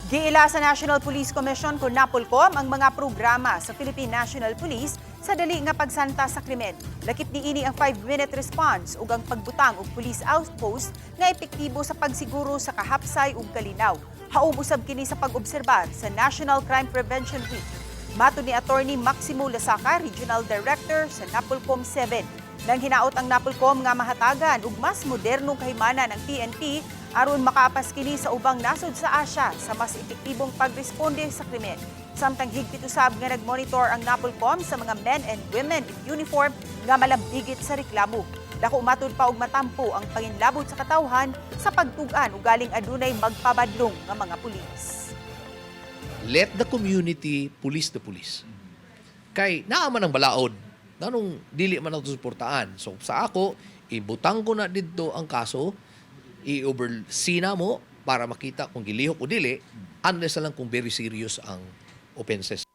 Giila sa National Police Commission kon Napolcom ang mga programa sa Philippine National Police sa dali nga pagsanta sa krimen. Lakip niini ang 5-minute response ug ang pagbutang og police outpost nga epektibo sa pagsiguro sa kahapsay ug kalinaw. Haom usab kini sa pag-obserbar sa National Crime Prevention Week. Matod ni Attorney Maximo Lasaca, Regional Director sa Napolcom 7, nang hinaot ang Napolcom nga mahatagan og mas modernong kahimanan ang PNP aron makaapas kini sa ubang nasod sa Asia sa mas epektibong pagresponde sa krimen. Samtang higpit usab nga nagmonitor ang Napolcom sa mga men and women in uniform nga malambigit sa reklamo. Dako matud pa og matampo ang panginlabot sa katawhan sa pagtug-an ugaling adunay magpabadlong nga mga pulis. Let the community police the police. Kay naa man ang balaod. Nganong dili man ato suportaan? So sa ako, ibutang ko na didto ang kaso, i-oversee na mo para makita kung gilihok o dili, unless na lang kung very serious ang offenses.